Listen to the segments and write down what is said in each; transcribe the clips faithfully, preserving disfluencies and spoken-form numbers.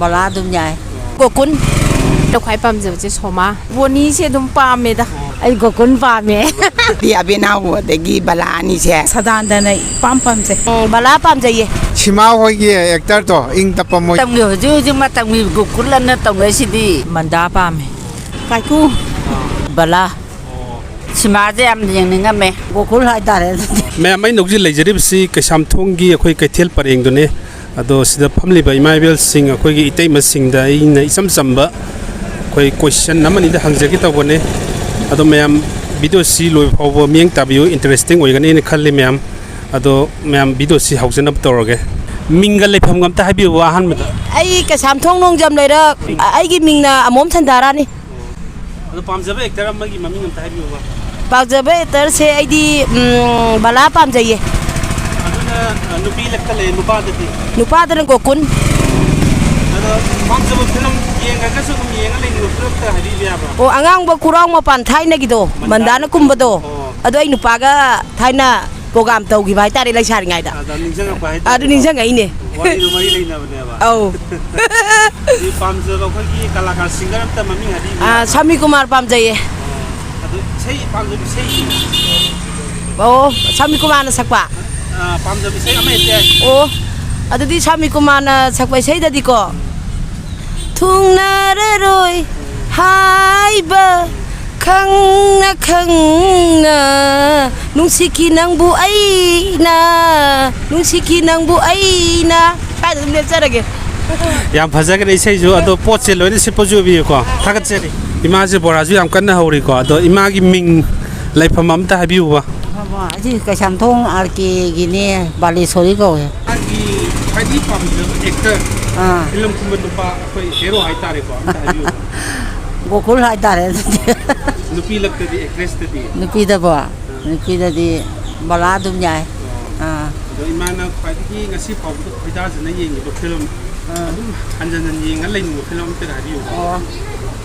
ꯕꯂꯥ ꯑꯗꯨꯝ ꯌꯥꯏ꯫ ꯒꯣꯀꯨꯟ꯫ ꯑꯩꯅ ꯈ꯭ꯋꯥꯏ ꯄꯥꯝꯖꯕꯁꯦ ꯁꯣꯃꯥ꯫ ꯕꯣꯅꯤꯁꯦ ꯑꯗꯨꯝ ꯄꯥꯝꯃꯦꯗ꯫ ꯑꯩ ꯒꯣꯀꯨꯟ ꯄꯥꯝꯃꯦ꯫ ꯑꯕꯦꯅꯥꯎ ꯑꯗꯒꯤ ꯕꯂꯥ ꯑꯅꯤꯁꯦ꯫ ꯁꯗꯥꯅꯟꯗꯅ ꯏꯄꯥꯝ ꯄꯥꯝꯖꯩ꯫ ꯎꯝ, ꯕꯂꯥ ꯄꯥꯝꯖꯩꯌꯦ꯫ ꯁꯤꯃꯥ ꯍꯣꯏꯒꯤ ꯑꯦꯛꯇꯔꯗꯣ ꯏꯪ ꯇꯞꯄ ꯃꯣꯏ꯫ ꯃꯇꯝꯒꯤ, ꯍꯧꯖꯤꯛ ꯍꯧꯖꯤꯛ ꯃꯇꯝꯒꯤ ꯒꯣꯀꯨꯜ ꯑꯅ ꯇꯧꯅꯔꯤꯁꯤꯗꯤ꯫ ꯃꯟꯗꯥ ꯄꯥꯝꯃꯦ꯫ ꯀꯥꯏꯀꯨ꯫ ꯕꯂꯥ꯫ ꯁꯤꯃꯥꯁꯦ ꯌꯥꯝ ꯌꯦꯡꯅꯤꯡꯉꯝꯃꯦ꯫ ꯒꯣꯀꯨꯜ ꯍꯥꯏꯇꯥꯔꯦ ꯑꯗꯨꯗꯤ꯫ ꯃꯌꯥꯝ, ꯑꯩꯅ ꯍꯧꯖꯤꯛ ꯂꯩꯖꯔꯤꯕꯁꯤ ꯀꯩꯁꯥꯝꯊꯣꯡꯒꯤ ꯑꯩꯈꯣꯏ ꯀꯩꯊꯦꯜ ꯄꯔꯦꯡꯗꯨꯅꯤ꯫ ꯑꯗꯣ ꯁꯤꯗ ꯐꯝꯂꯤꯕ ꯏꯃꯥ ꯏꯕꯦꯜꯁꯤꯡ, ꯑꯩꯈꯣꯏꯒꯤ ꯏꯇꯩꯃꯁꯤꯡꯗ ꯑꯩꯅ ꯏꯆꯝ ꯆꯝꯕ ꯑꯩꯈꯣꯏ ꯀꯣꯏꯁꯟ ꯑꯃꯅꯤꯗ ꯍꯪꯖꯒꯦ ꯇꯧꯕꯅꯦ꯫ ꯑꯗꯣ ꯃꯌꯥꯝ, ꯚꯤꯗꯤꯑꯣꯁꯤ ꯂꯣꯏꯕ ꯐꯥꯎꯕ ꯃꯤꯠꯌꯦꯡ ꯇꯥꯕꯤꯌꯨ, ꯏꯟꯇꯔꯦꯁꯇꯤꯡ ꯑꯣꯏꯒꯅꯤꯅ ꯈꯜꯂꯤ ꯃꯌꯥꯝ꯫ ꯑꯗꯣ ꯃꯌꯥꯝ, ꯚꯤꯗꯤꯑꯣꯁꯤ ꯍꯧꯖꯅꯕ ꯇꯧꯔꯒꯦ꯫ ꯃꯤꯡꯒ ꯂꯩꯐꯝꯒ ꯑꯝꯇ ꯍꯥꯏꯕꯤꯌꯨ ꯑꯍꯥꯟꯕꯗ꯫ ꯑꯩ ꯀꯩꯁꯥꯝꯊꯣꯡ ꯅꯣꯡꯖꯝ ꯂꯩꯔꯛ, ꯑꯩꯒꯤ ꯃꯤꯡꯅ ꯑꯃꯣꯝ ꯁꯟꯗꯥꯔꯥꯅꯤ꯫ ꯑꯗꯣ ꯄꯥꯝꯖꯕ ꯑꯦꯛꯇꯔ ꯑꯃꯒꯤ ꯃꯃꯤꯡ ꯑꯝꯇ ꯍꯥꯏꯕꯤꯌꯨꯕ꯫ ꯄꯥꯝꯖꯕ ꯑꯦꯛꯇꯔꯁꯦ ꯑꯩꯗꯤ, ꯎꯝ, ꯕꯂꯥ ꯄꯥꯝꯖꯩꯌꯦ꯫ ꯑꯗꯨꯅ, ꯑ, ꯅꯨꯄꯤ ꯂꯛꯇ ꯂꯩ, ꯅꯨꯄꯥꯗꯗꯤ? ꯅꯨꯄꯥꯗꯅ ꯒꯣꯀꯨꯟ꯫ ꯑꯗꯣ ꯄꯥꯝꯖꯕ ꯐꯤꯂꯝ ꯌꯦꯡꯉꯒꯁꯨ ꯑꯗꯨꯝ ꯌꯦꯡꯉ ꯂꯩꯅꯤꯡꯕ ꯐꯤꯂꯝ ꯑꯝꯇ ꯍꯥꯏꯕꯤꯕ ꯌꯥꯕ꯭ꯔꯥ? ꯑꯣ, ꯑꯉꯥꯡꯕ ꯈꯨꯔꯥꯎ ꯃꯄꯥꯟ ꯊꯥꯏꯅꯒꯤꯗꯣ, ꯃꯟꯗꯥꯅ ꯃꯟꯗꯥꯅ ꯀꯨꯝꯕꯗꯣ꯫ ꯑꯣ꯫ ꯑꯗꯣ ꯑꯩ ꯅꯨꯄꯥꯒ ꯊꯥꯏꯅ ꯄ꯭ꯔꯣꯒꯥꯝ ꯇꯧꯈꯤꯕ ꯍꯥꯏꯇꯥꯔꯦ ꯂꯩꯁꯥꯔꯤꯉꯩꯗ꯫ ꯑꯗ ꯅꯤꯡꯁꯤꯡꯉꯛꯄ ꯍꯥꯏꯇꯥꯔꯦ꯫ ꯑꯗꯨ ꯅꯤꯡꯁꯤꯡꯉꯛꯏꯅꯦ꯫ ꯋꯥꯔꯤꯗꯣ ꯃꯔꯤ ꯂꯩꯅꯕꯅꯦꯕ꯫ ꯑꯧ꯫ ꯑꯗꯨ ꯄꯥꯝꯖꯕ ꯑꯩꯈꯣꯏꯒꯤ ꯀꯂꯥꯀꯥꯔ ꯁꯤꯡꯒꯔ ꯑꯝꯇ ꯃꯃꯤꯡ ꯍꯥꯏꯕꯤꯌꯨ꯫ ꯑꯥ, ꯁ꯭ꯋꯥꯃꯤ ꯀꯨꯃꯥꯔ ꯄꯥꯝꯖꯩꯌꯦ꯫ ꯑꯣ꯫ ꯑꯗꯨ ꯏꯁꯩ, ꯄꯥꯝꯖꯕ ꯏꯁꯩ? ꯑꯣ, ꯁ꯭ꯋꯥꯃꯤ ꯀꯨꯃꯥꯔꯅ ꯁꯛꯄ? ꯑꯥ, ꯄꯥꯝꯖꯕ ꯏꯁꯩ ꯑꯃ ꯍꯦꯛꯇ ꯌꯥꯏ꯫ ꯑꯣ, ꯑꯗꯨꯗꯤ ꯁ꯭ꯋꯥꯃꯤ ꯀꯨꯃꯥꯔꯅ ꯁꯛꯄ ꯏꯁꯩꯗꯗꯤꯀꯣ, ꯊꯨꯡꯅꯔꯔꯣꯏ ꯍꯥꯏꯕ ꯈꯪꯅ ꯈꯪꯅ, ꯅꯨꯡꯁꯤꯈꯤ ꯅꯪꯕꯨ ꯑꯩꯅ, ꯅꯨꯡꯁꯤꯈꯤ ꯅꯪꯕꯨ ꯑꯩꯅ꯫ ꯀꯥꯏꯗ ꯑꯗꯨꯝ ꯂꯦꯞꯆꯔꯒꯦ꯫ ꯌꯥꯝ ꯐꯖꯈ꯭ꯔꯦ ꯏꯁꯩꯁꯨ, ꯑꯗꯣ ꯄꯣꯠꯁꯦ ꯂꯣꯏꯅ ꯁꯤꯠꯄꯁꯨ ꯑꯣꯏꯕꯤꯌꯨꯀꯣ, ꯊꯥꯒꯠꯆꯔꯤ꯫ ꯏꯃꯥꯁꯦ ꯕꯣꯔꯥꯁꯨ ꯌꯥꯝ ꯀꯟꯅ ꯍꯧꯔꯤꯀꯣ, ꯑꯗꯣ ꯏꯃꯥꯒꯤ ꯃꯤꯡ, ꯂꯩꯐꯝ ꯑꯝꯇ ꯍꯥꯏꯕꯤꯌꯨꯕ꯫ ꯑꯁꯤ ꯀꯩꯁꯥꯝꯊꯣꯡ ꯑꯥꯔ ꯀꯦꯒꯤꯅꯦ, ꯕꯥꯂꯦꯁꯣꯔꯤ ꯀꯧꯋꯦ꯫ ꯃꯥꯒꯤ ꯈ꯭ꯋꯥꯏꯗꯒꯤ ꯄꯥꯝꯖꯕ ꯑꯦꯛꯇꯔ, ꯑꯥ꯫ ꯐꯤꯂꯝ ꯀꯨꯝꯕ ꯅꯨꯄꯥ, ꯑꯩꯈꯣꯏ ꯍꯦꯔꯣ ꯍꯥꯏꯇꯥꯔꯦꯀꯣ, ꯑꯝꯇ ꯍꯥꯏꯕꯤꯌꯨ꯫ ꯒꯣꯀꯨꯜ ꯍꯥꯏꯇꯥꯔꯦ ꯑꯗꯨꯗꯤ꯫ ꯅꯨꯄꯤ ꯂꯛꯇꯗꯤ, ꯑꯦꯛꯇ꯭ꯔꯦꯁꯇꯗꯤ? ꯅꯨꯄꯤꯗꯕꯣ? ꯑꯥ꯫ ꯅꯨꯄꯤꯗꯗꯤ ꯕꯂꯥ ꯑꯗꯨꯝ ꯌꯥꯏ꯫ ꯑꯣ꯫ ꯑꯥ꯫ ꯑꯗꯣ ꯏꯃꯥꯅ ꯈ꯭ꯋꯥꯏꯗꯒꯤ ꯉꯁꯤ ꯐꯥꯎꯕꯗ ꯈꯣꯏꯗꯥꯖꯅ ꯌꯦꯡꯉꯤꯕ ꯐꯤꯂꯝ, ꯑꯥ꯫ ꯑꯗꯨꯝ ꯍꯟꯖꯟ ꯍꯟꯖꯟ ꯌꯦꯡꯉ ꯂꯩꯅꯤꯡꯕ ꯐꯤꯂꯝ ꯑꯝꯇꯒ ꯍꯥꯏꯕꯤꯌꯨ꯫ ꯑꯣ,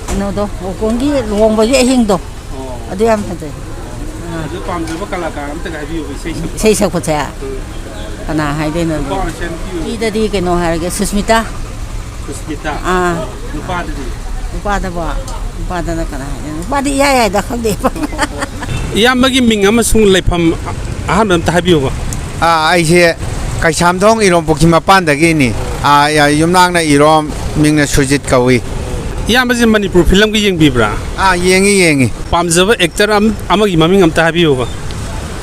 ꯀꯩꯅꯣꯗꯣ, ꯒꯣꯀꯨꯜꯒꯤ ꯂꯨꯍꯣꯡꯕꯒꯤ ꯑꯍꯤꯡꯗꯣ꯫ ꯑꯣ꯫ ꯑꯗꯨ ꯌꯥꯝ ꯐꯖꯩ꯫ ꯑꯥ꯫ ꯑꯗꯨ ꯄꯥꯝꯖꯕ ꯀꯂꯥꯀꯥꯔ ꯑꯝꯇꯒ ꯍꯥꯏꯕꯤꯌꯨꯕ, ꯏꯁꯩ ꯁꯛꯄ꯫ ꯏꯁꯩ ꯁꯛꯄꯁꯦ? ꯎꯝ꯫ ꯀꯅꯥ ꯍꯥꯏꯗꯣꯏꯅꯣ? ꯅꯨꯄꯥ ꯑꯣꯏꯔꯁꯨ ꯌꯥꯏ, ꯅꯨꯄꯤ ꯑꯣꯏꯔꯁꯨ꯫ ꯅꯨꯄꯤꯗꯗꯤ ꯀꯩꯅꯣ ꯍꯥꯏꯔꯒꯦ, ꯁꯨꯁꯃꯤꯇꯥ꯫ ꯁꯨꯁꯃꯤꯇꯥ꯫ ꯑꯥ꯫ ꯅꯨꯄꯥꯗꯗꯤ? ꯅꯨꯄꯥꯗꯕꯣ? ꯅꯨꯄꯥꯗꯅ ꯀꯅꯥ ꯍꯥꯏꯗꯣꯏꯅꯣ? ꯅꯨꯄꯥꯗꯤ ꯏꯌꯥ ꯌꯥꯏꯗ, ꯈꯪꯗꯦ꯫ ꯏꯌꯥꯝꯕꯒꯤ ꯃꯤꯡ ꯑꯃꯁꯨꯡ ꯂꯩꯐꯝ ꯑꯍꯥꯟꯕ ꯑꯝꯇ ꯍꯥꯏꯕꯤꯌꯨꯕ꯫ ꯑꯥ, ꯑꯩꯁꯦ ꯀꯩꯁꯥꯝꯊꯣꯡ ꯏꯔꯣꯝ ꯄꯨꯈ꯭ꯔꯤ ꯃꯄꯥꯟꯗꯒꯤꯅꯤ꯫ ꯑꯥ, ꯌꯥ-, ꯌꯨꯝꯅꯥꯛꯅ ꯏꯔꯣꯝ, ꯃꯤꯡꯅ ꯁꯨꯖꯤꯠ ꯀꯧꯏ꯫ ꯏꯌꯥꯝꯕꯁꯦ ꯃꯅꯤꯄꯨꯔ ꯐꯤꯂꯝꯒ ꯌꯦꯡꯕꯤꯕ꯭ꯔꯥ? ꯑꯥ, ꯌꯦꯡꯉꯤ, ꯌꯦꯡꯉꯤ꯫ ꯄꯥꯝꯖꯕ ꯑꯦꯛꯇꯔ ꯑꯝ-, ꯑꯃꯒꯤ ꯃꯃꯤꯡ ꯑꯝꯇ ꯍꯥꯏꯕꯤꯌꯨꯕ꯫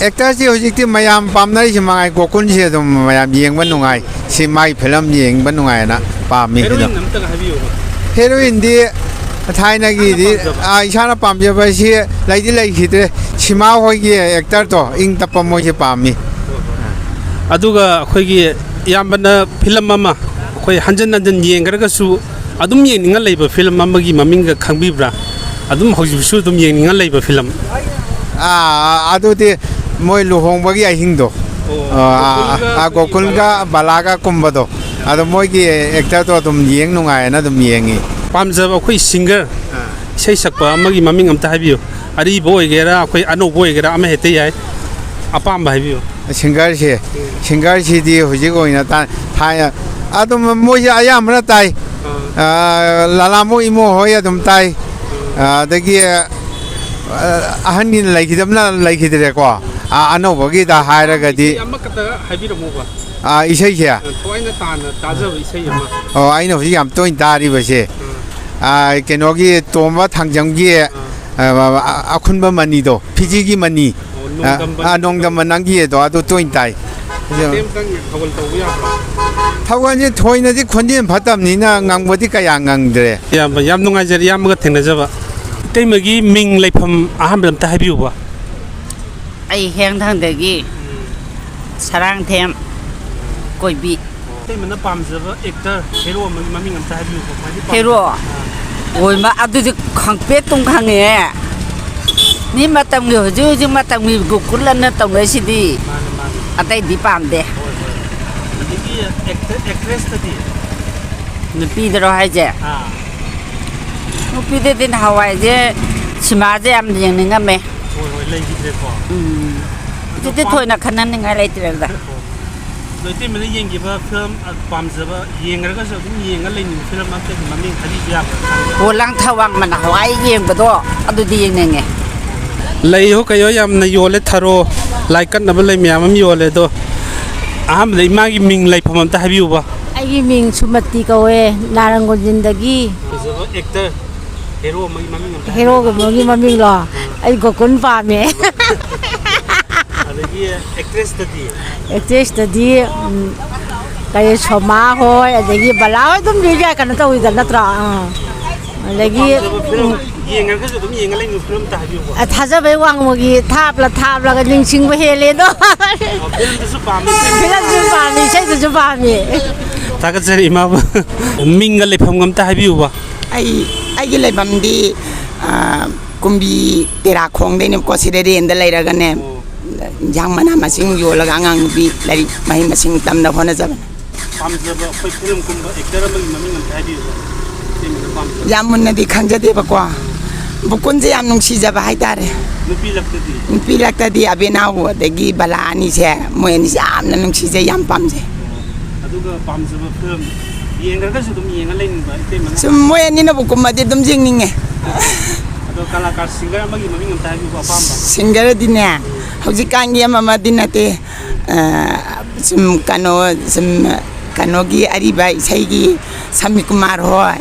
ꯑꯦꯛꯇꯔꯁꯤ ꯍꯧꯖꯤꯛꯇꯤ ꯃꯌꯥꯝ ꯄꯥꯝꯅꯔꯤꯁꯤ ꯃꯉꯥꯏ, ꯒꯣꯀꯨꯟꯁꯤ ꯑꯗꯨꯝ ꯃꯌꯥꯝ ꯌꯦꯡꯕ ꯅꯨꯡꯉꯥꯏ꯫ ꯁꯤ ꯃꯥꯏ ꯐꯤꯂꯝ ꯌꯦꯡꯕ ꯅꯨꯡꯉꯥꯏꯅ ꯄꯥꯝꯃꯤ꯫ ꯍꯦꯔꯣꯏꯟ ꯑꯝꯇꯒ ꯍꯥꯏꯕꯤꯌꯨꯕ꯫ ꯍꯦꯔꯣꯏꯟꯗꯤ ꯊꯥꯏꯅꯒꯤꯗꯤ, ꯏꯁꯥꯅ ꯄꯥꯝꯖꯕ꯫ ꯑꯥ, ꯏꯁꯥꯅ ꯄꯥꯝꯖꯕ ꯍꯥꯏꯁꯤ ꯂꯩꯗꯤ ꯂꯩꯈꯤꯗ꯭ꯔꯦ꯫ ꯁꯤꯃꯥ ꯍꯣꯏꯒꯤ ꯑꯦꯛꯇꯔꯗꯣ, ꯏꯪ ꯇꯞꯄ, ꯃꯣꯏꯁꯦ ꯄꯥꯝꯃꯤ꯫ ꯑꯗꯨꯒ ꯑꯩꯈꯣꯏꯒꯤ ꯏꯌꯥꯝꯕꯅ ꯐꯤꯂꯝ ꯑꯃ ꯑꯩꯈꯣꯏ ꯍꯟꯖꯟ ꯍꯟꯖꯟ ꯌꯦꯡꯈ꯭ꯔꯒꯁꯨ ꯑꯗꯨꯝ ꯌꯦꯡꯅꯤꯡꯉ ꯂꯩꯕ ꯐꯤꯂꯝ ꯑꯃꯒꯤ ꯃꯃꯤꯡꯒ ꯈꯪꯕꯤꯕ꯭ꯔꯥ? ꯑꯗꯨꯝ ꯍꯧꯖꯤꯛꯁꯨ ꯑꯗꯨꯝ ꯌꯦꯡꯅꯤꯡꯉ ꯂꯩꯕ ꯐꯤꯂꯝ? ꯑꯥ, ꯑꯗꯨꯗꯤ ꯃꯣꯏ ꯂꯨꯍꯣꯡꯕꯒꯤ ꯑꯍꯤꯡꯗꯣ꯫ ꯑꯣ, ꯑꯥ, ꯒꯣꯀꯨꯜꯒ ꯑꯥ, ꯒꯣꯀꯨꯜꯒ ꯕꯂꯥꯒ ꯀꯨꯝꯕꯗꯣ꯫ ꯑꯗꯣ ꯃꯣꯏꯒꯤ ꯑꯦꯛꯇꯔꯗꯣ ꯑꯗꯨꯝ ꯌꯦꯡ ꯅꯨꯡꯉꯥꯏꯌꯦꯅ ꯑꯗꯨꯝ ꯌꯦꯡꯉꯤ꯫ ꯄꯥꯝꯖꯕ ꯑꯩꯈꯣꯏ ꯁꯤꯡꯒꯔ, ꯑꯥ꯫ ꯏꯁꯩ ꯁꯛꯄ ꯑꯃꯒꯤ ꯃꯃꯤꯡ ꯑꯝꯇ ꯍꯥꯏꯕꯤꯌꯨ꯫ ꯑꯔꯤꯕ ꯑꯣꯏꯒꯦꯔꯥ, ꯑꯩꯈꯣꯏ ꯑꯅꯧꯕ ꯑꯣꯏꯒꯦꯔꯥ, ꯑꯃ ꯍꯦꯛꯇ ꯌꯥꯏ꯫ ꯑꯄꯥꯝꯕ ꯍꯥꯏꯕꯤꯌꯨ꯫ ꯁꯤꯡꯒꯔꯁꯦ, ꯎꯝ꯫ ꯁꯤꯡꯒꯔꯁꯤꯗꯤ ꯍꯧꯖꯤꯛ ꯑꯣꯏꯅ ꯇꯥ-, ꯊꯥꯏ-, ꯑꯗꯨꯝ ꯃꯣꯏꯁꯦ ꯑꯌꯥꯝꯕꯅ ꯇꯥꯏ꯫ ꯑꯥ꯫ ꯑꯥ, ꯂꯂꯥꯃꯣ ꯏꯃꯣ ꯍꯣꯏ ꯑꯗꯨꯝ ꯇꯥꯏ꯫ ꯎꯝ꯫ ꯑꯥ, ꯑꯗꯒꯤ, ꯑꯥ, ꯑꯍꯟꯒꯤꯅ ꯂꯩꯈꯤꯗꯕꯅ ꯂꯩꯈꯤꯗ꯭ꯔꯦꯀꯣ꯫ ꯑꯥ, ꯑꯅꯧꯕꯒꯤꯗ ꯍꯥꯏꯔꯒꯗꯤ, ꯏꯁꯩ ꯑꯃꯈꯛꯇ ꯍꯥꯏꯕꯤꯔꯝꯃꯨꯕ꯫ ꯑꯥ, ꯏꯁꯩꯁꯦ? ꯑꯥ, ꯊꯋꯥꯏꯅ ꯇꯥꯅ ꯇꯥꯖꯕ ꯏꯁꯩ ꯑꯃ꯫ ꯑꯣ, ꯑꯩꯅ ꯍꯧꯖꯤꯛ ꯌꯥꯝ ꯇꯣꯏꯅ ꯇꯥꯔꯤꯕꯁꯦ, ꯎꯝ꯫ ꯑꯥ, ꯀꯩꯅꯣꯒꯤ ꯇꯣꯝꯕ ꯊꯥꯡꯖꯝꯒꯤ, ꯑꯥ꯫ ꯑꯥ, ꯑꯈꯨꯟꯕ ꯃꯅꯤꯗꯣ, ꯐꯤꯖꯤꯒꯤ ꯃꯅꯤ꯫ ꯑꯣ, ꯅꯣꯡꯗꯝꯕ ꯑꯥ, ꯅꯪꯒꯤ꯫ ꯅꯣꯡꯗꯝꯕ ꯅꯪꯒꯤ ꯑꯗꯣ, ꯑꯗꯨ ꯇꯣꯏꯅ ꯇꯥꯏ꯫ ꯃꯇꯦꯛ ꯑꯃꯇꯪ ꯊꯧꯒꯜ ꯇꯧꯕ ꯌꯥꯕ꯭ꯔꯣ? ꯊꯧꯒꯜꯁꯦ ꯊꯣꯏꯅꯗꯤ ꯈꯣꯟꯖꯦꯜ ꯐꯠꯇꯕꯅꯤꯅ ꯉꯪꯕꯗꯤ ꯀꯌꯥ ꯉꯪꯗ꯭ꯔꯦ꯫ ꯏꯌꯥꯝꯕ, ꯌꯥꯝ ꯅꯨꯡꯉꯥꯏꯖꯔꯦ ꯏꯌꯥꯝꯕꯒ ꯊꯦꯡꯅꯖꯕ꯫ ꯏꯇꯩꯃꯒꯤ ꯃꯤꯡ ꯂꯩꯐꯝ ꯑꯍꯥꯟꯕꯗ ꯑꯝꯇ ꯍꯥꯏꯕꯤꯌꯨꯕ꯫ ꯑꯩ ꯍꯤꯌꯥꯡꯊꯥꯡꯗꯒꯤ ꯁꯔꯥꯡꯊꯦꯝ ꯀꯣꯏꯕꯤ꯫ ꯏꯇꯩꯃꯅ ꯄꯥꯝꯖꯕ ꯑꯦꯛꯇꯔ, ꯍꯦꯔꯣ ꯑꯃꯒꯤ ꯃꯃꯤꯡ ꯑꯝꯇ ꯍꯥꯏꯕꯤꯌꯨꯀꯣ, ꯈ꯭ꯋꯥꯏꯗꯒꯤ ꯄꯥꯝꯖꯕ꯫ ꯍꯦꯔꯣ? ꯑꯥ꯫ ꯑꯣꯏꯃ, ꯑꯗꯨꯗꯤ ꯈꯪꯄꯦꯠ ꯇꯨꯝ ꯈꯪꯉꯦ꯫ ꯃꯤ ꯃꯇꯝꯒꯤ, ꯍꯧꯖꯤꯛ ꯍꯧꯖꯤꯛ ꯃꯇꯝꯒꯤ ꯒꯣꯀꯨꯜ ꯑꯅ ꯇꯧꯅꯩꯁꯤꯗꯤ꯫ ꯃꯥꯅꯦ, ꯃꯥꯅꯦ꯫ ꯑꯇꯩꯗꯤ ꯄꯥꯝꯗꯦ꯫ ꯍꯣꯏ, ꯍꯣꯏ꯫ ꯑꯗꯒꯤ ꯑꯦꯛꯇꯔ-, ꯑꯦꯛꯇ꯭ꯔꯦꯁꯇꯗꯤ? ꯅꯨꯄꯤꯗꯔꯣ ꯍꯥꯏꯁꯦ? ꯑꯥ꯫ ꯅꯨꯄꯤꯗꯗꯤ ꯅꯍꯥꯟꯋꯥꯏꯁꯦ ꯁꯤꯃꯥꯁꯦ ꯌꯥꯝ ꯌꯦꯡꯅꯤꯡꯉꯝꯃꯦ꯫ ꯍꯣꯏ, ꯍꯣꯏ, ꯂꯩꯈꯤꯗ꯭ꯔꯦꯀꯣ꯫ ꯎꯝ꯫ ꯑꯗꯣ ꯍꯧꯖꯤꯛꯇꯤ ꯄꯥꯝ- ꯊꯣꯏꯅ ꯈꯟꯅꯅꯤꯡꯉꯥꯏ ꯂꯩꯇ꯭ꯔꯦꯗ꯫ ꯍꯣꯏ꯫ ꯑꯗꯣ ꯏꯇꯩꯃꯅ ꯌꯦꯡꯈꯤꯕ ꯐꯤꯂꯝ, ꯑ, ꯄꯥꯝꯖꯕ, ꯌꯦꯡꯉꯒꯁꯨ ꯑꯗꯨꯝ ꯌꯦꯡꯉ ꯂꯩꯅꯤꯡꯕ ꯐꯤꯂꯝ ꯑꯝꯇꯒꯤ ꯃꯃꯤꯡ ꯍꯥꯏꯕꯤꯕ ꯌꯥꯕ꯭ꯔꯥ? ꯑꯣ, ꯂꯥꯡꯊꯥ ꯋꯥꯡꯃꯅ ꯍꯋꯥꯏ ꯌꯦꯡꯕꯗꯣ ꯑꯗꯨꯗꯤ ꯌꯦꯡꯅꯤꯡꯉꯦ꯫ ꯂꯩꯍꯣ ꯀꯩꯍꯣ ꯌꯥꯝꯅ ꯌꯣꯜꯂꯦ, ꯊꯔꯣ, ꯂꯥꯏ ꯀꯠꯅꯕ ꯂꯩ ꯃꯌꯥꯝ ꯑꯃ ꯌꯣꯜꯂꯦ꯫ ꯑꯗꯣ ꯑꯍꯥꯟꯕꯗ ꯏꯃꯥꯒꯤ ꯃꯤꯡ ꯂꯩꯐꯝ ꯑꯝꯇ ꯍꯥꯏꯕꯤꯌꯨꯕ꯫ ꯑꯩꯒꯤ ꯃꯤꯡ ꯁꯨꯃꯇꯤ ꯀꯧꯋꯦ, ꯅꯥꯔꯪꯒꯣꯟꯖꯤꯟꯗꯒꯤ꯫ ꯐꯖꯕ ꯑꯦꯛꯇꯔ, ꯍꯦꯔꯣ ꯑꯃꯒꯤ ꯃꯃꯤꯡ ꯑꯝꯇ ꯍꯥꯏꯕꯤꯌꯨ꯫ ꯍꯦꯔꯣꯒꯨꯝꯕꯒꯤ ꯃꯃꯤꯡꯂꯣ? ꯑꯩ ꯒꯣꯀꯨꯟ ꯄꯥꯝꯃꯦ꯫ ꯑꯗꯒꯤ ꯑꯦꯛꯇ꯭ꯔꯦꯁꯇꯗꯤ? ꯑꯦꯛꯇ꯭ꯔꯦꯁꯇꯗꯤ ꯎꯝ, ꯀꯔꯤ, ꯁꯣꯃꯥ ꯍꯣꯏ, ꯑꯗꯒꯤ ꯕꯂꯥ ꯍꯣꯏ ꯑꯗꯨꯝ ꯂꯣꯏ ꯌꯥꯏ, ꯀꯩꯅꯣ ꯇꯧꯋꯤꯗ, ꯅꯠꯇ꯭ꯔꯣ? ꯑꯥ꯫ ꯑꯗꯒꯤ ꯄꯥꯝꯖꯕ ꯐꯤꯂꯝ ꯎꯝ, ꯌꯦꯡꯉꯒꯁꯨ ꯑꯗꯨꯝ ꯌꯦꯡꯉ ꯂꯩꯅꯤꯡꯕ ꯐꯤꯂꯝ ꯑꯝꯇ ꯍꯥꯏꯕꯤꯌꯨꯕ꯫ ꯑ, ꯊꯥꯖꯕꯩ ꯋꯥꯡꯃꯒꯤ ꯊꯥꯞꯂ ꯊꯥꯞꯂꯒ ꯅꯤꯡꯁꯤꯡꯕ ꯍꯦꯜꯂꯦꯗꯣ꯫ ꯑꯣ, ꯐꯤꯂꯝꯗꯨꯁꯨ ꯄꯥꯝꯃꯤ꯫ ꯐꯤꯂꯝꯁꯨ ꯄꯥꯝꯃꯤ, ꯏꯁꯩꯗꯨꯁꯨ ꯄꯥꯝꯃꯤ꯫ ꯊꯥꯒꯠꯆꯔꯤ ꯏꯃꯥꯕꯨ꯫ ꯃꯤꯡꯒ ꯂꯩꯐꯝꯒ ꯑꯝꯇ ꯍꯥꯏꯕꯤꯌꯨꯕ꯫ ꯑꯩ ꯑꯩꯒꯤ ꯂꯩꯐꯝꯗꯤ ꯑ, ꯀꯨꯝꯕꯤ ꯇꯦꯔꯥꯈꯣꯡꯗꯩꯅꯦꯕꯀꯣ, ꯁꯤꯗ ꯔꯦꯟꯗ ꯂꯩꯔꯒꯅꯦ, ꯑꯣ꯫ ꯏꯟꯖꯥꯡ ꯃꯅꯥ ꯃꯁꯤꯡ ꯌꯣꯜꯂꯒ ꯑꯉꯥꯡ ꯅꯨꯄꯤ ꯂꯥꯏꯔꯤꯛ ꯃꯍꯩ ꯃꯁꯤꯡ ꯇꯝꯅꯕ ꯍꯣꯠꯅꯖꯕꯅꯤ꯫ ꯄꯥꯝꯖꯕ ꯑꯩꯈꯣꯏ ꯐꯤꯂꯝ ꯀꯨꯝꯕ ꯑꯦꯛꯇꯔ ꯑꯃꯒꯤ ꯃꯃꯤꯡ ꯑꯝꯇ ꯍꯥꯏꯕꯤꯌꯨꯕ꯫ ꯏꯇꯩꯃꯅ ꯄꯥꯝꯖꯕ꯫ ꯌꯥꯝ ꯃꯨꯟꯅꯗꯤ ꯈꯪꯖꯗꯦꯕꯀꯣ, ꯕꯨꯀꯨꯟꯁꯦ ꯌꯥꯝ ꯅꯨꯡꯁꯤꯖꯕ ꯍꯥꯏꯇꯥꯔꯦ꯫ ꯅꯨꯄꯤ ꯂꯛꯇꯗꯤ? ꯅꯨꯄꯤ ꯂꯛꯇꯗꯤ ꯑꯕꯦꯅꯥꯎ ꯑꯗꯒꯤ ꯕꯂꯥ ꯑꯅꯤꯁꯦ, ꯃꯣꯏ ꯑꯅꯤꯁꯦ ꯌꯥꯝꯅ ꯅꯨꯡꯁꯤꯖꯩ, ꯌꯥꯝ ꯄꯥꯝꯖꯩ꯫ ꯑꯗꯨꯒ ꯄꯥꯝꯖꯕ ꯐꯤꯂꯝ ꯌꯦꯡꯈ꯭ꯔꯒꯁꯨ ꯑꯗꯨꯝ ꯌꯦꯡꯉ ꯂꯩꯅꯤꯡꯕ ꯏꯇꯩꯃꯅ? ꯁꯨꯝ ꯃꯣꯏ ꯑꯅꯤꯅꯕꯨ ꯀꯨꯝꯃꯗꯤ ꯑꯗꯨꯝ ꯌꯦꯡꯅꯤꯡꯉꯦ꯫ ꯑꯗꯣ ꯀꯂꯥꯀꯥꯔ ꯁꯤꯡꯒꯔ ꯑꯃꯒꯤ ꯃꯃꯤꯡ ꯑꯝꯇ ꯍꯥꯏꯕꯤꯌꯨꯕ, ꯑꯄꯥꯝꯕ꯫ ꯁꯤꯡꯒꯔꯗꯤꯅꯦ, ꯍꯧꯖꯤꯛꯀꯥꯟꯒꯤ ꯑꯃ ꯑꯃꯗꯤ ꯅꯠꯇꯦ, ꯑ, ꯁꯨꯝ ꯀꯩꯅꯣ, ꯁꯨꯝ ꯀꯩꯅꯣꯒꯤ ꯑꯔꯤꯕ ꯏꯁꯩꯒꯤ ꯁꯃꯤꯀꯨꯃꯥꯔ ꯍꯣꯏ,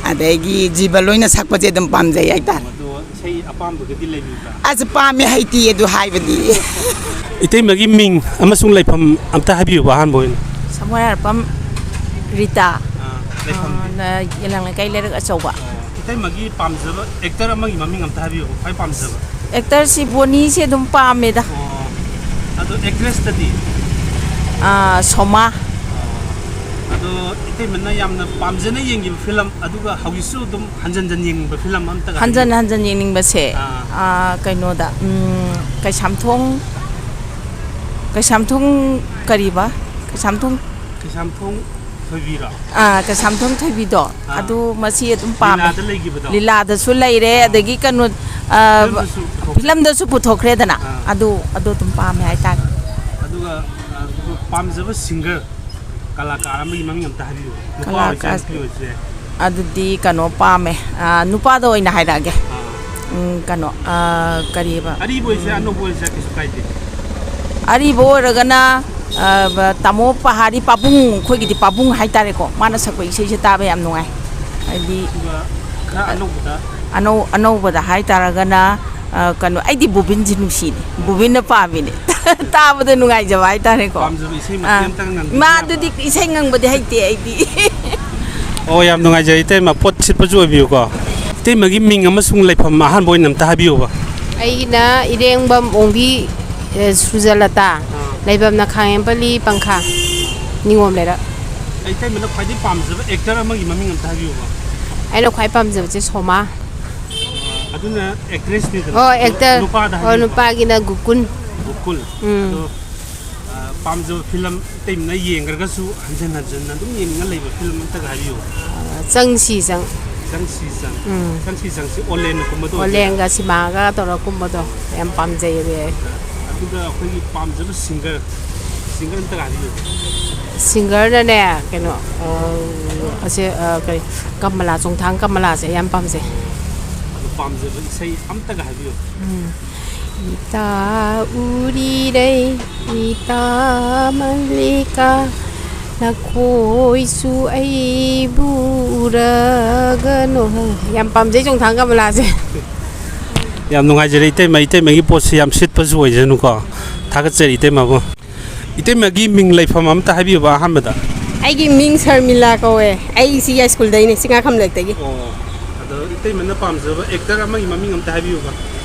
ꯑꯗꯒꯤ ꯖꯤꯕ ꯂꯣꯏꯅ ꯁꯛꯄꯁꯦ ꯑꯗꯨꯝ ꯄꯥꯝꯖꯩ ꯍꯥꯏꯇꯥꯔꯦ꯫ ꯑꯗꯣ ꯏꯁꯩ ꯑꯄꯥꯝꯕꯒꯗꯤ ꯂꯩꯕꯤꯕ꯭ꯔꯥ? ꯑꯁ, ꯄꯥꯝꯃꯦ ꯍꯩꯇꯤ ꯑꯗꯨ ꯍꯥꯏꯕꯗꯤ꯫ ꯏꯇꯩꯃꯒꯤ ꯃꯤꯡ ꯑꯃꯁꯨꯡ ꯂꯩꯐꯝ ꯑꯝꯇ ꯍꯥꯏꯕꯤꯌꯨꯕ ꯑꯍꯥꯟꯕ ꯑꯣꯏꯅ꯫ ꯁꯃꯨꯔꯥꯏꯔꯄꯝ ꯔꯤꯇꯥ꯫ ꯑꯥ, ꯂꯩꯐꯝꯗꯤ? ꯑ, ꯌꯦꯂꯥꯡ ꯂꯩꯀꯥꯏ ꯂꯩꯔꯛ ꯑꯆꯧꯕ꯫ ꯏꯇꯩꯃꯒꯤ ꯄꯥꯝꯖꯕ ꯑꯦꯛꯇꯔ ꯑꯃꯒꯤ ꯃꯃꯤꯡ ꯑꯝꯇ ꯍꯥꯏꯕꯤꯌꯨꯕ, ꯈ꯭ꯋꯥꯏ ꯄꯥꯝꯖꯕ꯫ ꯑꯦꯛꯇꯔꯁꯤ ꯕꯣꯅꯤꯁꯦ ꯑꯗꯨꯝ ꯄꯥꯝꯃꯦꯗ꯫ ꯑꯣ, ꯑꯗꯣ ꯑꯦꯛꯇ꯭ꯔꯦꯁꯇꯗꯤ? ꯑ, ꯁꯣꯃꯥ꯫ ꯑꯗꯣ ꯏꯇꯩꯃꯅ ꯌꯥꯝꯅ ꯄꯥꯝꯖꯅ ꯌꯦꯡꯈꯤꯕ ꯐꯤꯂꯝ, ꯑꯗꯨꯒ ꯍꯧꯖꯤꯛꯁꯨ ꯑꯗꯨꯝ ꯍꯟꯖꯟ ꯍꯟꯖꯟ ꯌꯦꯡꯕ ꯐꯤꯂꯝ ꯑꯝꯇꯒ ꯍꯟꯖꯟ ꯍꯥꯏꯕꯤꯌꯨ꯫ ꯍꯟꯖꯟ ꯌꯦꯡꯅꯤꯡꯕꯁꯦ, ꯑꯥ꯫ ꯑ, ꯀꯩꯅꯣꯗ, ꯎꯝ, ꯀꯩꯁꯥꯝꯊꯣꯡ, ꯀꯩꯁꯥꯝꯊꯣꯡ ꯀꯔꯤꯕ? ꯀꯩꯁꯥꯝꯊꯣꯡ ꯀꯩꯁꯥꯝꯊꯣꯡ ꯊꯣꯏꯕꯤꯔꯣ? ꯑꯥ, ꯀꯩꯁꯥꯝꯊꯣꯡ ꯊꯣꯏꯕꯤꯗꯣ, ꯑꯥ꯫ ꯑꯗꯨ ꯃꯁꯤ ꯑꯗꯨꯝ ꯄꯥꯝꯃꯦ꯫ ꯂꯤꯂꯥꯗ ꯂꯩꯈꯤꯕꯗꯣ? ꯂꯤꯂꯥꯗꯁꯨ ꯂꯩꯔꯦ, ꯑꯗꯒꯤ ꯀꯩꯅꯣ, ꯑ, ꯐꯤꯂꯝꯗꯁꯨ ꯄꯨꯊꯣꯛꯈ꯭ꯔꯦ꯫ ꯐꯤꯂꯝꯗꯁꯨ ꯄꯨꯊꯣꯛꯈ꯭ꯔꯦꯗꯅ, ꯑꯥ꯫ ꯑꯗꯨ ꯑꯗꯨ ꯑꯗꯨꯝ ꯄꯥꯝꯃꯦ ꯍꯥꯏꯇꯥꯔꯦ꯫ ꯑꯗꯨꯒ, ꯑ, ꯄꯥꯝꯖꯕ ꯁꯤꯡꯒꯔ, ꯀꯂꯥꯀꯥꯔ ꯑꯃꯒꯤ ꯃꯃꯤꯡ ꯑꯝꯇ ꯍꯥꯏꯕꯤꯌꯨ꯫ ꯅꯨꯄꯥ ꯑꯣꯏꯁꯦ, ꯀꯂꯥꯀꯥꯔ-, ꯅꯨꯄꯤ ꯑꯣꯏꯁꯦ? ꯑꯗꯨꯗꯤ ꯀꯩꯅꯣ ꯄꯥꯝꯃꯦ꯫ ꯑ, ꯅꯨꯄꯥꯗ ꯑꯣꯏꯅ ꯍꯥꯏꯔꯛꯑꯒꯦ꯫ ꯑꯥ꯫ ꯎꯝ, ꯀꯩꯅꯣ, ꯑ, ꯀꯔꯤꯕ? ꯑꯔꯤꯕ ꯑꯣꯏꯁꯦ, ꯎꯝ꯫ ꯑꯅꯧꯕ ꯑꯣꯏꯁꯦ, ꯀꯩꯁꯨ ꯀꯥꯏꯗꯦ꯫ ꯑꯔꯤꯕ ꯑꯣꯏꯔꯒꯅ, ꯑ, ꯕ-, ꯇꯥꯃꯣ ꯄꯍꯥꯔꯤ ꯄꯥꯕꯨꯡ, ꯑꯩꯈꯣꯏꯒꯤꯗꯤ ꯄꯥꯕꯨꯡ ꯍꯥꯏꯇꯥꯔꯦꯀꯣ꯫ ꯃꯥꯅ ꯁꯛꯄ ꯏꯁꯩꯁꯦ ꯇꯥꯕ ꯌꯥꯝ ꯅꯨꯡꯉꯥꯏ꯫ ꯍꯥꯏꯗꯤ, ꯑꯗꯨꯒ ꯈꯔ ꯑꯅꯧꯕꯗ? ꯑꯅꯧ-, ꯑꯅꯧꯕꯗ ꯍꯥꯏꯇꯥꯔꯒꯅ, ꯑ, ꯀꯩꯅꯣ, ꯑꯩꯗꯤ ꯕꯣꯕꯤꯟꯁꯤ ꯅꯨꯡꯁꯤꯅꯦ꯫ ꯕꯣꯕꯤꯟꯅ ꯄꯥꯝꯃꯤꯅꯦ꯫ ꯇꯥꯕꯗ ꯅꯨꯡꯉꯥꯏꯖꯕ ꯍꯥꯏꯇꯥꯔꯦꯀꯣ꯫ ꯄꯥꯝꯖꯕ ꯏꯁꯩ ꯃꯇꯦꯛ ꯑꯥ꯫ ꯑꯝꯇꯪ ꯉꯪꯕꯤꯕ ꯃꯥ ꯌꯥꯕ꯭ꯔꯥ? ꯑꯗꯨꯗꯤ ꯏꯁꯩ ꯉꯪꯕꯗꯤ ꯍꯩꯇꯦ ꯑꯩꯗꯤ꯫ ꯑꯣ, ꯌꯥꯝ ꯅꯨꯡꯉꯥꯏꯖꯔꯦ ꯏꯇꯩꯃ, ꯄꯣꯠ ꯁꯤꯠꯄꯁꯨ ꯑꯣꯏꯕꯤꯌꯨꯀꯣ꯫ ꯏꯇꯩꯃꯒꯤ ꯃꯤꯡ ꯑꯃꯁꯨꯡ ꯂꯩꯐꯝ ꯑꯍꯥꯟꯕ ꯑꯣꯏꯅ ꯑꯝꯇ ꯍꯥꯏꯕꯤꯌꯨꯕ꯫ ꯑꯩꯒꯤꯅ ꯏꯔꯦꯡꯕꯝ ꯑꯣꯡꯕꯤ, ꯑꯦ, ꯁꯨꯖꯂꯇꯥ꯫ ꯑꯥ꯫ ꯂꯩꯐꯝꯅ ꯈꯥꯉꯦꯝꯄꯜꯂꯤ ꯄꯪꯈꯥ, ꯅꯤꯉꯣꯝ ꯂꯩꯔꯛ꯫ ꯏꯇꯩꯃꯅ ꯈ꯭ꯋꯥꯏꯗꯒꯤ ꯄꯥꯝꯖꯕ ꯑꯦꯛꯇꯔ ꯑꯃꯒꯤ ꯃꯃꯤꯡ ꯑꯝꯇ ꯍꯥꯏꯕꯤꯌꯨꯕ꯫ ꯑꯩꯅ ꯈ꯭ꯋꯥꯏ ꯄꯥꯝꯖꯕꯁꯦ ꯁꯣꯃꯥ꯫ ꯑꯗꯨꯅ ꯑꯦꯛꯇ꯭ꯔꯦꯁꯅꯤꯗꯅ꯫ ꯑꯣ, ꯑꯦꯛꯇꯔ꯫ ꯅꯨꯄꯥꯗ ꯑꯣ, ꯍꯥꯏꯕꯤꯌꯨꯕ꯫ ꯅꯨꯄꯥꯒꯤꯅ ꯒꯣꯀꯨꯟ꯫ ꯒꯣꯀꯨꯜ꯫ ꯎꯝ꯫ ꯑꯗꯣ, ꯑ, ꯄꯥꯝꯖꯕ ꯐꯤꯂꯝ ꯏꯇꯩꯃꯅ ꯌꯦꯡꯈ꯭ꯔꯒꯁꯨ ꯍꯟꯖꯟ ꯍꯟꯖꯟꯅ ꯑꯗꯨꯝ ꯌꯦꯡꯅꯤꯡꯉ ꯂꯩꯕ ꯐꯤꯂꯝ ꯑꯝꯇꯒ ꯍꯥꯏꯕꯤꯌꯨ꯫ ꯑ, ꯆꯪꯁꯤ ꯆꯪ꯫ ꯆꯪꯁꯤ ꯆꯪ꯫ ꯎꯝ꯫ ꯆꯪꯁꯤ ꯆꯪꯁꯤ ꯑꯣꯂꯦꯟꯅ ꯀꯨꯝꯕꯗꯣ ꯑꯣꯏꯗꯣꯏꯔꯥ? ꯑꯣꯂꯦꯟꯒ ꯁꯤꯃꯥꯒ ꯇꯧꯔꯒ ꯀꯨꯝꯕꯗꯣ ꯌꯥꯝ ꯄꯥꯝꯖꯩꯌꯦ ꯑꯩ꯫ ꯑꯗꯨꯒ ꯑꯩꯈꯣꯏꯒꯤ ꯄꯥꯝꯖꯕ ꯁꯤꯡꯒꯔ, ꯁꯤꯡꯒꯔ ꯑꯝꯇꯒ ꯍꯥꯏꯕꯤꯌꯨ꯫ ꯁꯤꯡꯒꯔꯅꯅꯦ, ꯀꯩꯅꯣ, ꯑ, ꯑꯁꯦ, ꯑ, ꯀꯔꯤ, ꯀꯃꯂꯥ, ꯆꯣꯡꯊꯥꯡ ꯀꯃꯂꯥꯁꯦ ꯑꯩ ꯌꯥꯝ ꯄꯥꯝꯖꯩ꯫ ꯑꯗꯨ ꯄꯥꯝꯖꯕ ꯏꯁꯩ ꯑꯝꯇꯒ ꯍꯥꯏꯕꯤꯌꯨ꯫ ꯎꯝ꯫ ꯏꯇꯥ ꯎꯔꯤꯔꯩ, ꯏꯇꯥ ꯃꯜꯂꯤꯀꯥ, ꯅꯈꯣꯏꯁꯨ ꯑꯩꯕꯨ ꯎꯔꯒꯅꯨ꯫ ꯌꯥꯝ ꯄꯥꯝꯖꯩ ꯆꯣꯡꯊꯥꯡ ꯀꯃꯂꯥꯁꯦ꯫ ꯌꯥꯝ ꯅꯨꯡꯉꯥꯏꯖꯔꯦ ꯏꯇꯩꯃ, ꯏꯇꯩꯃꯒꯤ ꯄꯣꯠꯁꯤ ꯌꯥꯝ ꯁꯤꯠꯄꯁꯨ ꯑꯣꯏꯖꯅꯨꯀꯣ꯫ ꯊꯥꯒꯠꯆꯔꯤ ꯏꯇꯩꯃꯕꯨ꯫ ꯏꯇꯩꯃꯒꯤ ꯃꯤꯡ ꯂꯩꯐꯝ ꯑꯝꯇ ꯍꯥꯏꯕꯤꯌꯨꯕ ꯑꯍꯥꯟꯕꯗ꯫ ꯑꯩꯒꯤ ꯃꯤꯡ ꯁꯔꯃꯤꯂꯥ ꯀꯧꯋꯦ꯫ ꯑꯩ ꯁꯤꯒꯤ ꯁ꯭ꯀꯨꯜꯗꯩꯅꯦ, ꯆꯤꯡꯉꯥꯈꯝꯂꯦꯛꯇꯒꯤ꯫ ꯑꯣ, ꯑꯗꯣ ꯏꯇꯩꯃꯅ ꯄꯥꯝꯖꯕ ꯑꯦꯛꯇꯔ ꯑꯃꯒꯤ ꯃꯃꯤꯡ ꯑꯝꯇ ꯍꯥꯏꯕꯤꯌꯨꯕ꯫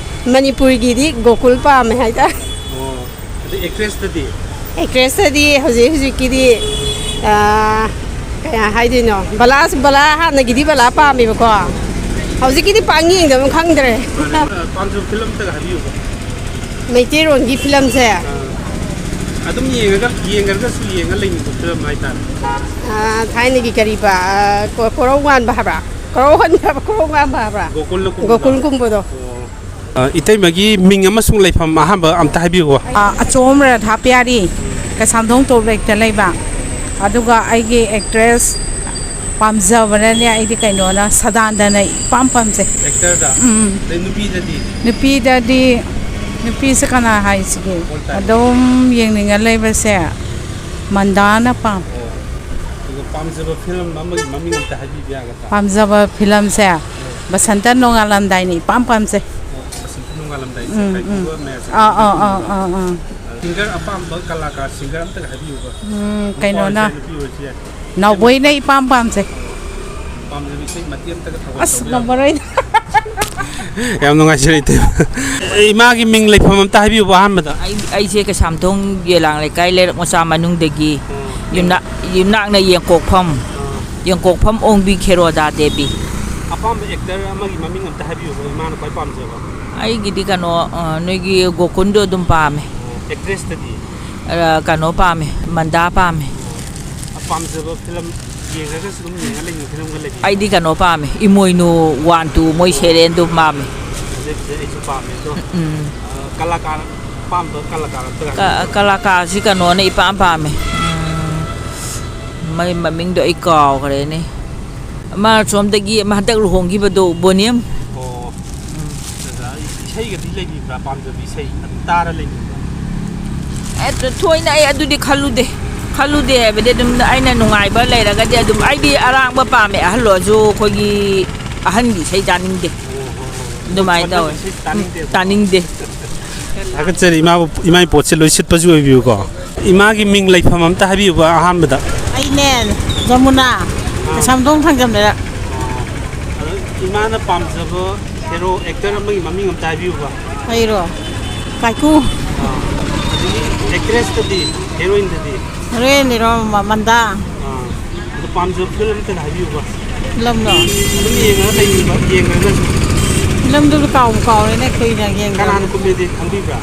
ꯃꯅꯤꯄꯨꯔꯒꯤꯗꯤ ꯒꯣꯀꯨꯜ ꯄꯥꯝꯃꯦ ꯍꯥꯏꯇꯥꯔꯦ꯫ ꯑꯣ, ꯑꯗꯩ ꯑꯦꯛꯇ꯭ꯔꯦꯁꯇꯗꯤ? ꯑꯦꯛꯇ꯭ꯔꯦꯁꯇꯗꯤ ꯍꯧꯖꯤꯛ ꯍꯧꯖꯤꯛꯀꯤꯗꯤ, ꯑꯥ, ꯀꯌꯥ ꯍꯥꯏꯗꯣꯏꯅꯣ? ꯕꯂꯥ, ꯕꯂꯥ ꯍꯥꯟꯅꯒꯤꯗꯤ ꯕꯂꯥ ꯄꯥꯝꯃꯦꯕꯀꯣ꯫ ꯍꯧꯖꯤꯛꯀꯤꯗꯤ ꯄꯥꯛ ꯌꯦꯡꯗꯕꯅ ꯈꯪꯗ꯭ꯔꯦ꯫ ꯃꯥꯅꯦ, ꯑ, ꯄꯥꯝꯖꯕ ꯐꯤꯂꯝ ꯑꯝꯇꯒ ꯍꯥꯏꯕꯤꯌꯨꯕ꯫ ꯃꯩꯇꯩꯔꯣꯟꯒꯤ ꯐꯤꯂꯝꯁꯦ꯫ ꯑꯥ, ꯑꯗꯨꯝ ꯌꯦꯡꯉꯒ, ꯌꯦꯡꯉꯒꯁꯨ ꯌꯦꯡꯉ ꯂꯩꯅꯤꯡꯕ ꯐꯤꯂꯝ ꯍꯥꯏꯇꯥꯔꯦ꯫ ꯑꯥ, ꯊꯥꯏꯅꯒꯤ ꯀꯔꯤꯕ, ꯑꯥ, ꯀꯣ-, ꯀꯣꯔꯧꯉꯥꯟꯕ ꯍꯥꯏꯕ꯭ꯔꯥ? ꯀꯣꯔꯧꯍꯟꯕ ꯍꯥꯏꯕ꯭ꯔꯥ? ꯀꯣꯔꯧꯉꯥꯟꯕ ꯍꯥꯏꯕ꯭ꯔꯥ? ꯒꯣꯀꯨꯜꯅ ꯀꯨꯝꯕꯗꯣ꯫ ꯒꯣꯀꯨꯜ ꯀꯨꯝꯕꯗꯣ꯫ ꯑꯣ꯫ ꯑ, ꯏꯇꯩꯃꯒꯤ ꯃꯤꯡ ꯑꯃꯁꯨꯡ ꯂꯩꯐꯝ ꯑꯍꯥꯟꯕ ꯑꯝꯇ ꯍꯥꯏꯕꯤꯌꯨꯀꯣ꯫ ꯑ, ꯑꯆꯣꯝ ꯔꯥꯙꯥ ꯄꯤꯌꯥꯔꯤ, ꯀꯩꯁꯥꯝꯊꯣꯡ ꯇꯣꯞ ꯂꯩꯛꯇ ꯂꯩꯕ꯫ ꯑꯗꯨꯒ ꯑꯩꯒꯤ ꯑꯦꯛꯇ꯭ꯔꯦꯁ ꯄꯥꯝꯖꯕꯅꯅꯦ, ꯑꯩꯗꯤ ꯀꯩꯅꯣꯅ, ꯁꯗꯥꯟꯗꯅ ꯏꯄꯥꯝ ꯄꯥꯝꯖꯩ꯫ ꯑꯦꯛꯇꯔꯗ? ꯎꯝ, ꯎꯝ꯫ ꯑꯗꯩ ꯅꯨꯄꯤꯗꯗꯤ? ꯅꯨꯄꯤꯗꯗꯤ, ꯅꯨꯄꯤꯁꯦ ꯀꯅꯥ ꯍꯥꯏꯁꯤꯒꯦ? All time. ꯑꯗꯨꯝ ꯌꯦꯡꯅꯤꯡꯉ ꯂꯩꯕꯁꯦ ꯃꯟꯗꯥꯅ ꯄꯥꯝ꯫ ꯑꯣ꯫ ꯑꯗꯨꯒ ꯄꯥꯝꯖꯕ ꯐꯤꯂꯝ ꯑꯃꯒꯤ ꯃꯃꯤꯡ ꯑꯝꯇ ꯍꯥꯏꯕꯤꯕ ꯌꯥꯒꯗ꯭ꯔꯥ? ꯄꯥꯝꯖꯕ ꯐꯤꯂꯝꯁꯦ ꯕꯁꯟꯇ ꯅꯣꯡꯉꯥꯜꯂꯝꯗꯥꯏꯅ ꯏꯄꯥꯝ ꯄꯥꯝꯖꯩ꯫ ꯑꯣ, ꯕꯁꯟꯇ ꯅꯣꯡꯉꯥꯜꯂꯝꯗꯥꯏꯁꯦ ꯎꯝ, ꯎꯝ꯫ ꯀꯥꯏꯀꯨꯒ ꯃꯌꯥꯁꯦ ꯑꯥ, ꯑꯥ, ꯑꯥ, ꯀꯥꯏꯀꯨꯒ꯫ ꯑꯥ, ꯑꯥ꯫ ꯁꯤꯡꯒꯔ ꯑꯄꯥꯝꯕ ꯀꯂꯥꯀꯥꯔ ꯁꯤꯡꯒꯔ ꯑꯝꯇꯒ ꯍꯥꯏꯕꯤꯌꯨꯕ꯫ ꯎꯝ, ꯅꯨꯄꯥ ꯀꯩꯅꯣꯅ, ꯑꯣꯏꯔꯁꯨ ꯌꯥꯏ, ꯅꯨꯄꯤ ꯑꯣꯏꯔꯁꯨ ꯌꯥꯏ꯫ ꯅꯥꯎꯕꯣꯏꯅ ꯏꯄꯥꯝ ꯄꯥꯝꯖꯩ꯫ ꯄꯥꯝꯖꯕ ꯏꯁꯩ ꯃꯇꯦꯛ ꯑꯝꯇꯒ ꯊꯧꯒꯠ ꯑꯁ, ꯇꯧꯕ ꯌꯥꯕ꯭ꯔꯥ? ꯉꯝꯃꯔꯣꯏꯗ꯫ ꯌꯥꯝ ꯅꯨꯡꯉꯥꯏꯖꯔꯦ, ꯏꯇꯩꯃ꯫ ꯏꯃꯥꯒꯤ ꯃꯤꯡ ꯂꯩꯐꯝ ꯑꯝꯇ ꯍꯥꯏꯕꯤꯌꯨꯕ ꯑꯍꯥꯟꯕꯗ꯫ ꯑꯩ, ꯑꯩꯁꯦ ꯀꯩꯁꯥꯝꯊꯣꯡ ꯌꯦꯂꯥꯡ ꯂꯩꯀꯥꯏ ꯂꯩꯔꯛ ꯃꯆꯥ ꯃꯅꯨꯡꯗꯒꯤ꯫ ꯑꯣ꯫ ꯌꯨꯝꯅꯥꯛ-, ꯌꯨꯝꯅꯥꯛꯅ ꯌꯦꯡꯀꯣꯛꯐꯝ꯫ ꯑꯣ꯫ ꯌꯦꯡꯀꯣꯛꯐꯝ ꯑꯣꯡꯕꯤ ꯈꯦꯔꯣꯗꯥ ꯗꯦꯕꯤ꯫ ꯑꯄꯥꯝꯕ ꯑꯦꯛꯇꯔ ꯑꯃꯒꯤ ꯃꯃꯤꯡ ꯑꯝꯇ ꯍꯥꯏꯕꯤꯌꯨꯕ, ꯏꯃꯥꯅ ꯈ꯭ꯋꯥꯏ ꯄꯥꯝꯖꯕ꯫ ꯑꯩꯒꯤꯗꯤ ꯀꯩꯅꯣ, ꯑ, ꯅꯣꯏꯒꯤ ꯒꯣꯀꯨꯟꯗꯣ ꯑꯗꯨꯝ ꯄꯥꯝꯃꯦ꯫ ꯑꯣ, ꯑꯦꯛꯇ꯭ꯔꯦꯁꯇꯗꯤ? ꯑ, ꯀꯩꯅꯣ ꯄꯥꯝꯃꯦ, ꯃꯟꯗꯥ ꯄꯥꯝꯃꯦ꯫ ꯑ, ꯄꯥꯝꯖꯕ ꯐꯤꯂꯝ ꯌꯦꯡꯉꯒꯁꯨ ꯑꯗꯨꯝ ꯌꯦꯡꯉ ꯂꯩꯕ ꯐꯤꯂꯝꯒ ꯂꯩꯕꯤꯕ꯭ꯔꯥ? ꯑꯩꯗꯤ ꯀꯩꯅꯣ ꯄꯥꯝꯃꯦ, ꯏꯃꯣꯏꯅꯨ ꯋꯥꯟ, ꯇꯨ, ꯃꯣꯏ ꯑꯣ꯫ ꯁꯦꯔꯦꯟꯗꯨ ꯄꯥꯝꯃꯦ꯫ ꯑꯗꯨꯗꯤ ꯑꯩꯁꯨ ꯄꯥꯝꯃꯦ ꯑꯗꯣ꯫ ꯎꯝ꯫ ꯑ, ꯀꯂꯥꯀꯥꯔ, ꯑꯄꯥꯝꯕ ꯀꯂꯥꯀꯥꯔ ꯑꯝꯇꯒ ꯀ-, ꯍꯥꯏꯕꯤꯌꯨ꯫ ꯀꯂꯥꯀꯥꯔꯁꯤ ꯀꯩꯅꯣꯅ ꯏꯄꯥꯝ ꯄꯥꯝꯃꯦ꯫ ꯎꯝ, ꯃꯥꯏ ꯃꯃꯤꯡꯗꯣ ꯑꯩ ꯀꯥꯎꯈ꯭ꯔꯦꯅꯦ꯫ ꯑꯃ ꯁꯣꯝꯗꯒꯤ ꯑꯃ ꯍꯟꯗꯛ ꯂꯨꯍꯣꯡꯈꯤꯕꯗꯣ, ꯕꯣꯅꯤꯝ꯫ ꯑꯣ꯫ ꯎꯝ꯫ ꯑꯗꯨꯗ ꯏꯁꯩꯒꯗꯤ ꯂꯩꯕꯤꯕ꯭ꯔꯥ? ꯄꯥꯝꯖꯕ ꯏꯁꯩ ꯑꯗꯨꯝ ꯇꯥꯔ ꯂꯩꯕꯤꯕ꯭ꯔꯥ? ꯑꯦ, ꯊꯣꯏꯅ ꯑꯩ ꯑꯗꯨꯗꯤ ꯈꯜꯂꯨꯗꯦ꯫ ꯈꯜꯂꯨꯗꯦ ꯍꯥꯏꯕꯗꯤ ꯑꯗꯨꯝ ꯑꯩꯅ ꯅꯨꯡꯉꯥꯏꯕ ꯂꯩꯔꯒꯗꯤ ꯑꯗꯨꯝ, ꯑꯩꯗꯤ ꯑꯔꯥꯡꯕ ꯄꯥꯝꯃꯦ꯫ ꯑꯍꯜ ꯑꯣꯏꯔꯁꯨ ꯑꯩꯈꯣꯏꯒꯤ ꯑꯍꯟꯒꯤ ꯏꯁꯩ ꯇꯥꯅꯤꯡꯗꯦ꯫ ꯑꯣ, ꯍꯣ, ꯍꯣ꯫ ꯑꯗꯨꯃꯥꯏꯅ ꯇꯧꯋꯦ꯫ ꯏꯁꯩ ꯎꯝ, ꯇꯥꯅꯤꯡꯗꯦꯕ? ꯇꯥꯅꯤꯡꯗꯦ꯫ ꯊꯥꯒꯠꯆꯔꯤ ꯏꯃꯥꯕꯨ, ꯏꯃꯥꯒꯤ ꯄꯣꯠꯁꯦ ꯂꯣꯏ ꯁꯤꯠꯄꯁꯨ ꯑꯣꯏꯕꯤꯌꯨꯀꯣ꯫ ꯏꯃꯥꯒꯤ ꯃꯤꯡ ꯂꯩꯐꯝ ꯑꯝꯇ ꯍꯥꯏꯕꯤꯌꯨꯕ ꯑꯍꯥꯟꯕꯗ꯫ ꯑꯩꯅꯦ, ꯖꯃꯨꯅꯥ, ꯑꯥ꯫ ꯀꯩꯁꯥꯝꯊꯣꯡ ꯊꯥꯡꯖꯝꯗꯩꯔ꯫ ꯑꯣ, ꯑꯗꯣ ꯏꯃꯥꯅ ꯄꯥꯝꯖꯕ ꯍꯦꯔꯣ ꯑꯦꯛꯇꯔ ꯑꯃꯒꯤ ꯃꯃꯤꯡ ꯑꯝꯇ ꯍꯥꯏꯕꯤꯌꯨꯕ꯫ ꯑꯩꯔꯣ? ꯀꯥꯏꯀꯨ꯫ ꯑꯥ, ꯑꯗꯒꯤ ꯑꯦꯛꯇ꯭ꯔꯦꯁꯇꯗꯤ, ꯍꯦꯔꯣꯏꯟꯗꯗꯤ? ꯍꯦꯔꯣꯏꯟꯗꯤꯔꯣ, ꯃ-, ꯃꯟꯗꯥ꯫ ꯑꯥ, ꯑꯗꯣ ꯄꯥꯝꯖꯕ ꯐꯤꯂꯝ ꯑꯝꯇ ꯍꯥꯏꯕꯤꯌꯨꯕ꯫ ꯐꯤꯂꯝꯂꯣ? ꯑꯗꯨꯝ ꯌꯦꯡꯉꯒ ꯂꯩꯕꯤꯕ, ꯌꯦꯡꯉꯒꯁꯨ꯫ ꯐꯤꯂꯝꯗꯨꯕꯨ ꯀꯥꯎꯕꯨ ꯀꯥꯎꯔꯦꯅꯦ, ꯀꯨꯏꯅ ꯌꯦꯡꯗꯕꯅꯤ꯫ ꯀꯅꯥꯅ ꯀꯨꯝꯃꯦꯗꯤ ꯈꯪꯕꯤꯕ꯭ꯔꯥ?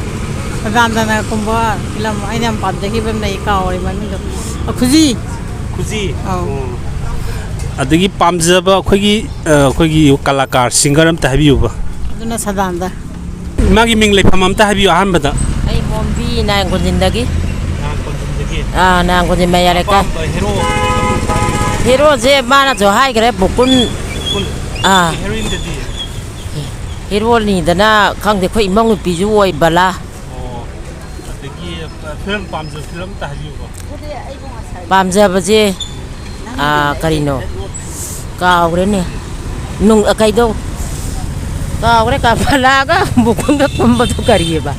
ꯁꯗꯥꯅꯟꯗꯅ ꯀꯨꯝꯕ ꯐꯤꯂꯝ ꯑꯩꯅ ꯌꯥꯝ ꯄꯥꯝꯖꯈꯤꯕ ꯑꯃ ꯂꯩ, ꯀꯥꯎꯔꯦ ꯃꯃꯤꯡꯗꯣ꯫ ꯑ, ꯈꯨꯖꯤ꯫ ꯈꯨꯖꯤ? ꯑꯧ꯫ ꯑꯣ꯫ ꯑꯗꯒꯤ ꯄꯥꯝꯖꯕ ꯑꯩꯈꯣꯏꯒꯤ, ꯑ, ꯑꯩꯈꯣꯏꯒꯤ ꯀꯂꯥꯀꯥꯔ, ꯁꯤꯡꯒꯔ ꯑꯝꯇ ꯍꯥꯏꯕꯤꯌꯨꯕ꯫ ꯑꯗꯨꯅ ꯁꯗꯥꯅꯟꯗ꯫ ꯏꯃꯥꯒꯤ ꯃꯤꯡ ꯂꯩꯐꯝ ꯑꯝꯇ ꯍꯥꯏꯕꯤꯌꯨ ꯑꯍꯥꯟꯕꯗ꯫ ꯑꯩ ꯃꯣꯝꯕꯤ ꯅꯥꯌꯥꯡ ꯀꯣꯟꯖꯤꯟꯗꯒꯤ꯫ ꯅꯥꯌꯥꯡ ꯀꯣꯟꯖꯤꯟꯗꯒꯤ꯫ ꯑꯥ, ꯅꯥꯌꯥꯡ ꯀꯣꯟꯖꯤꯟ ꯃꯌꯥꯏ ꯂꯩꯀꯥꯏ꯫ ꯑꯄꯥꯝꯕ ꯍꯦꯔꯣ ꯑꯃ ꯍꯥꯏꯕꯤꯌꯨ꯫ ꯍꯦꯔꯣꯁꯦ ꯃꯥꯅꯁꯨ ꯍꯥꯏꯈ꯭ꯔꯦ, ꯕꯨꯀꯨꯟ꯫ ꯕꯨꯀꯨꯟ꯫ ꯑꯥ꯫ ꯍꯦꯔꯣꯏꯟꯗꯗꯤ? ꯍꯦꯔꯣꯅꯤꯗꯅ ꯈꯪꯗꯦ, ꯑꯩꯈꯣꯏ ꯏꯃꯧ ꯅꯨꯄꯤꯁꯨ ꯑꯣꯏ ꯕꯂꯥ꯫ ꯑꯣ꯫ ꯑꯗꯒꯤ ꯐꯤꯂꯝ ꯄꯥꯝꯖꯕ ꯐꯤꯂꯝ ꯑꯝꯇ ꯍꯥꯏꯕꯤꯌꯨꯕ꯫ ꯄꯥꯝꯖꯕꯁꯦ, ꯑꯥ, ꯀꯔꯤꯅꯣ? ꯀꯥꯎꯈ꯭ꯔꯦꯅꯦ꯫ ꯅꯨꯡ-, ꯑ, ꯀꯩꯗꯣ? ꯀꯥꯎꯈ꯭ꯔꯦ, ꯀꯥ-, ꯕꯂꯥꯒ ꯕꯨꯀꯨꯟꯒ ꯀꯨꯝꯕꯗꯣ ꯀꯔꯤꯑꯕ?